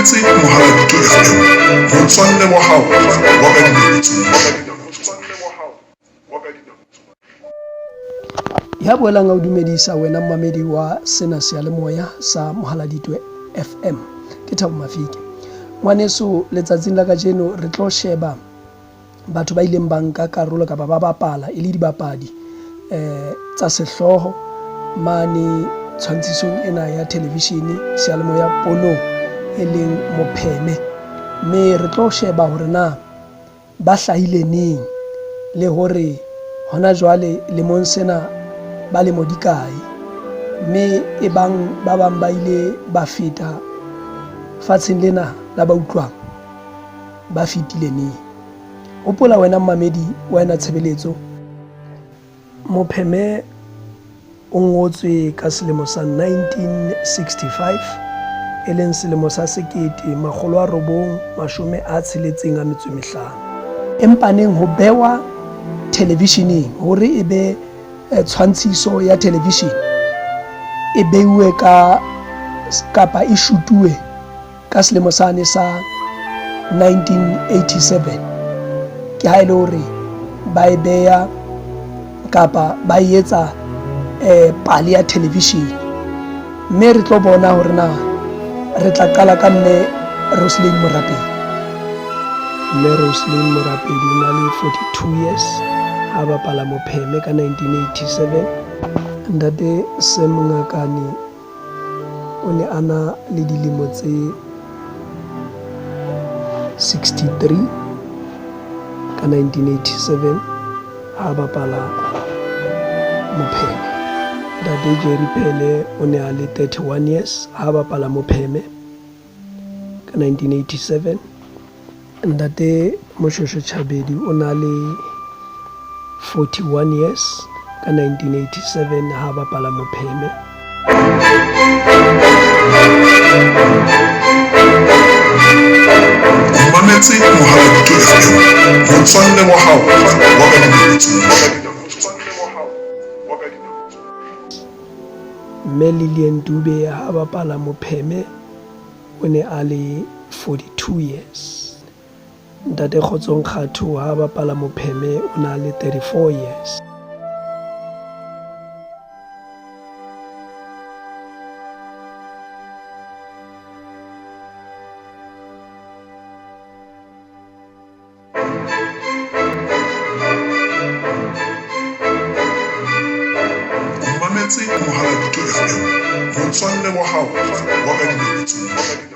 Mametse Mohaladitwe FM, motswalle wa hao wa ka dinako tsohle. Ya boelang a o dumedisa wena mmamedi wa sena seyalemoya sa Mohaladitwe FM. Ke Thabo Mafike. Ngwaneso, letsatsing la kajeno re tlo sheba batho ba ileng ba nka karolo kapa ba bapala e le dibapadi eh tsa sehlooho mane tshwantshisong ena ya thelevishene seyalemoya ponong e leng Mopheme. Mme re tlo sheba hore na ba hlahile neng le hore hona jwale lemong sena ba lemo di kae, mme e bang ba bang ba ile ba feta fatsheng lena la ba utlwang ba fetile neng. Hopola wena mmamedi wa ena tshebeletso, Mopheme o ngotswe ka selemo sa 1965, e leng selemo sa 1965. Empa neng ho bewa thelevisheneng hore e be tshwantshiso ya thelevishene, e beiwe ka kapa e shutuwe ka selemo sane sa 1987, ke ha e le hore ba e beya kapa ba e etsa pale ya thelevishene. Mme re tlo bona hore na re tla qala ka mme Roseline Morapedi. Mme Roseline Morapedi o na le 42 years ha bapala Mopheme ka 1987. Ntate Sam Ngakane o ne a na le dilemo tse 63 ka 1987 ha bapala Mopheme. Ntate Jerry Phele o ne a le 31 years ha bapala Mopheme ka 1987. Ntate Moshweshwe Chabedi o na le 41 years ka 1987 ha bapala Mopheme. O mametse Mohaladitwe FM, motswalle wa hao wa ka dinako tsohle. Mme Lillian Dube ha bapala Mopheme o ne a le 42 years. Ntate Kgotsong Kgathu ha bapala Mopheme o ne a le 34 years. O mametse Mohaladitwe FM, motswalle wa hao wa ka dinako tsohle.